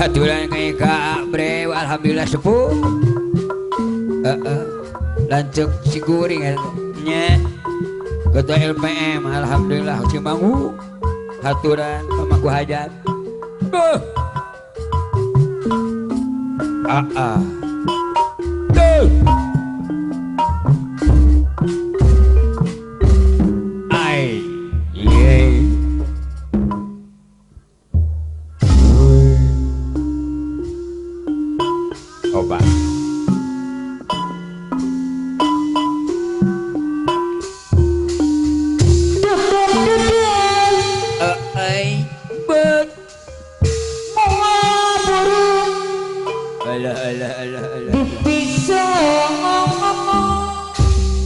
Haturan ka bre, alhamdulillah sepuh. Heeh. Lanceuk si guring nya. Ketua LPM alhamdulillah Cimangu. Haturan pamaku hajat. Beuh. Ah ah. Duh. Ai. Ye. Oba.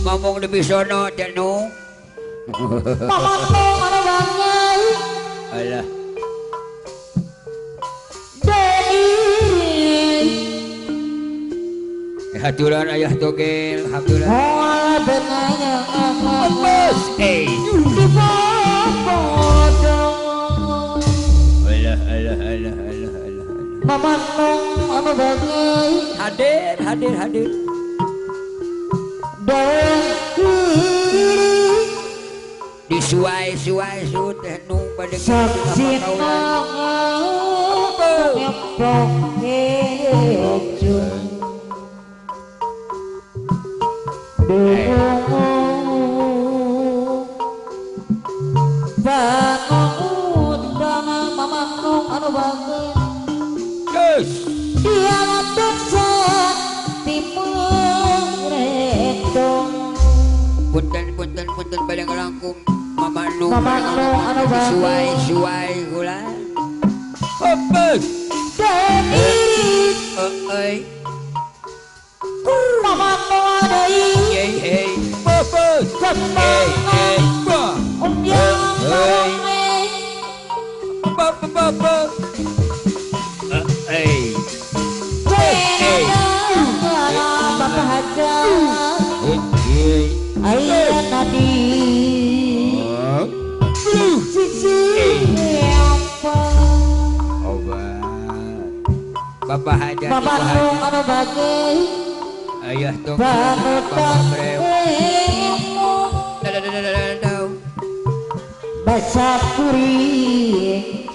Ngomong di bisono teh nu. Alah. Haturan ayah togel, alhamdulillah. Bos, eh. Alah, alah, alah, alah, alah. Hadir, hadir, hadir. Disuai-suai su teh nu bade Punten punten punten bade ngalangkung Mama nu suai suai gula. Hopes. Euy. Hey hey. Hopes. Hey hey. Ba. Hey. Ba ba ba ba. Hey. Hey. Hey. Ayah tadi sisi apa obat Bapak hajat Bapak Ibu anu hajat ayah tong Bapak breu baca kuring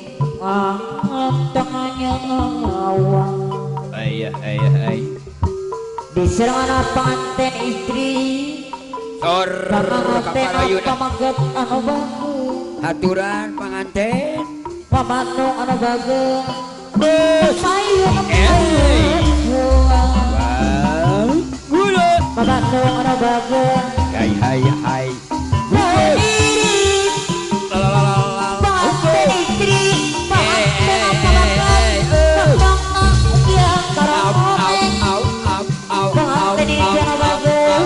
tengahnya ngawang ayah ayah ayah diserang panganten istri sor panganten pamaget anu bagus haturan panganten pamanung anu bagus bus gula pamanung anu bagus hai hai hai panganten istri panganten pamaget panganten istri anu bagus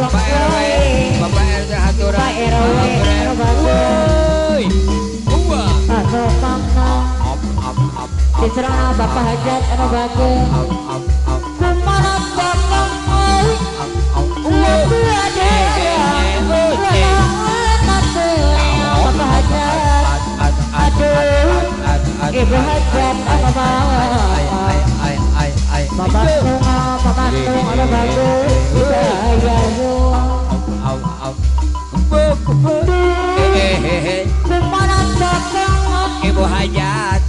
Bapak RW, Bapak RT haturan. Bapak RW, woi, wah. Diserang Bapak Hajat anu bageur. Kumana bakal oi. Bapak Hajat. Aduh. Ibu Hajat anu bageur. Bapak Tunga, Bapak Tung anu bageur. Kumana bakal Ibu Hajat.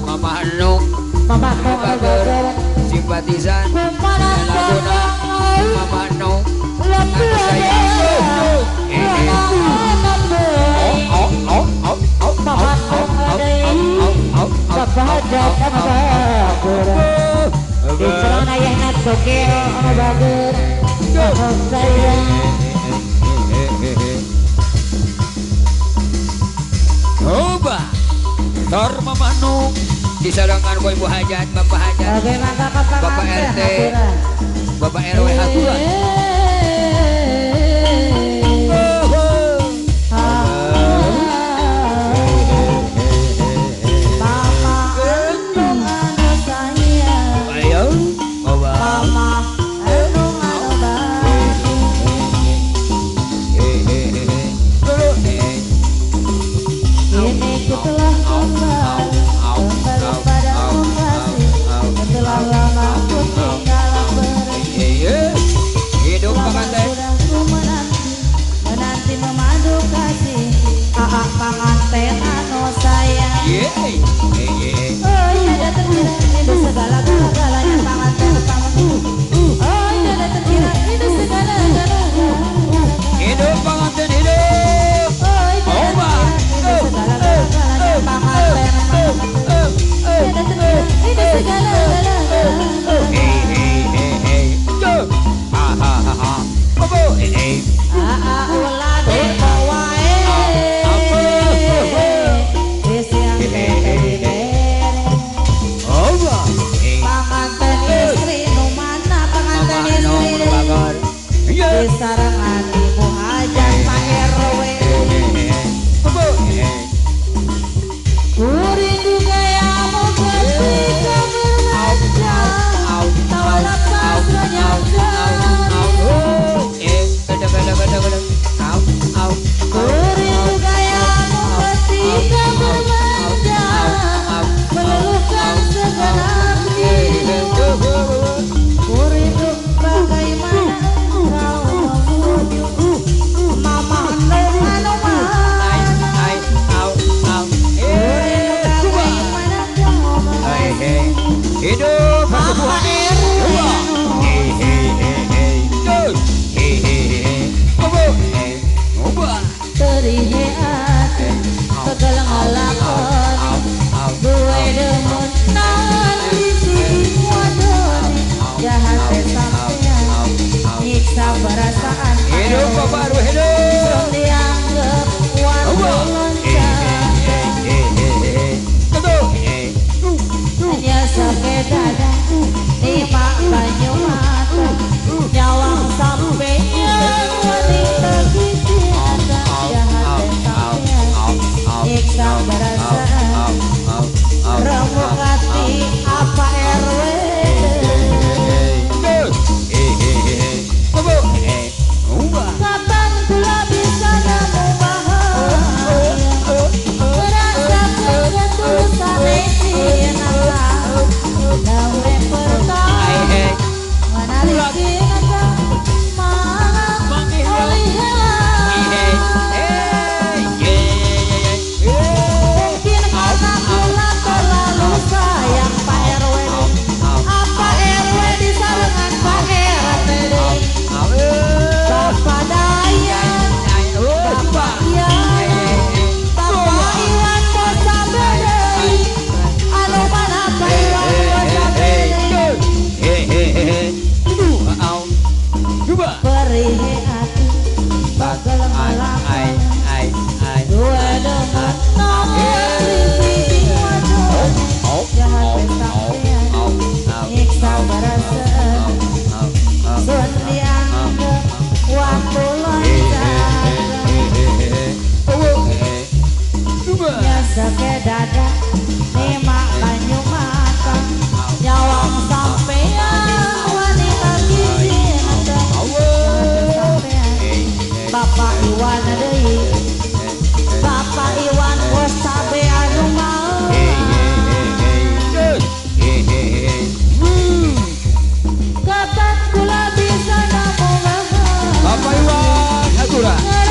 Mama Nung, simpatisan Laguna, Mama Nung, Bapak Hajat anu bageur. Diserang ayahna Tokyo anu bageur. Anu sayang. Coba Tor Mama Nung disarangan ku Ibu Hajat, Bapak Hajat, Bapak RT, Bapak RW aturan. Mama anu anu sayang. Ayo, Bapak. Mama anu anu bageur. Kini ku telah kembali, kembali padamu kasih. Setelah lama ku tinggal pergi. Hidup Lama pengantin. sudah ku menanti, menanti memadu kasih. Aa panganten anu sayang. Yeay. Oh tiada terkira itu segala-galanya panganten panganten. Oh tiada terkira itu segala-galanya. Hidup pengantin hidup. Oh tiada terkira itu segala-galanya panganten panganten. Tiada terkira itu segala-galanya. Hey hey hey hey. Go. Ha ha ha ha. Bobo. Hey hey. Aa ulah depo wae. Wis yang bere. Oba. Hey. Panganten istri nu mana panganten Mama Nung istri. bagor. Iya. Disarengan Ibu Hajat Pak RW. Bobo. Hey. Ku rindu gayamu ketika bermanja. Tawa lepas menyangka. Eh, kada kada kada kada. Au au. Ku rindu gayamu ketika bermanja. Meluluhkan segenap jiwa. Ku rindu bagaimana engkau memuju. Mama Nung anu Ai mana. ai au au. Ku rindu Eh, kuba. bagaimana kau Hey hey. mengasihi. Hidup Mama RW anu Hey hey hey hey. Go. Hey hey hey. Bobo. Hey. Oba. Terihe ati segala ngalakon. Au au. Gue demen nanti siji wadon. Jahat sampean nyiksa perasaan. Hidup Bapak RW hidup. Dianggap Oba. watu Hey loncat. hey hey hey hey. Go. Hey. Hanya sampai dada lima banyu mata. Nyawang sampai wanita tiada. Jahat sampean nyiksa perasaan. Remuk hati apa RW. Kapan kula Hampura.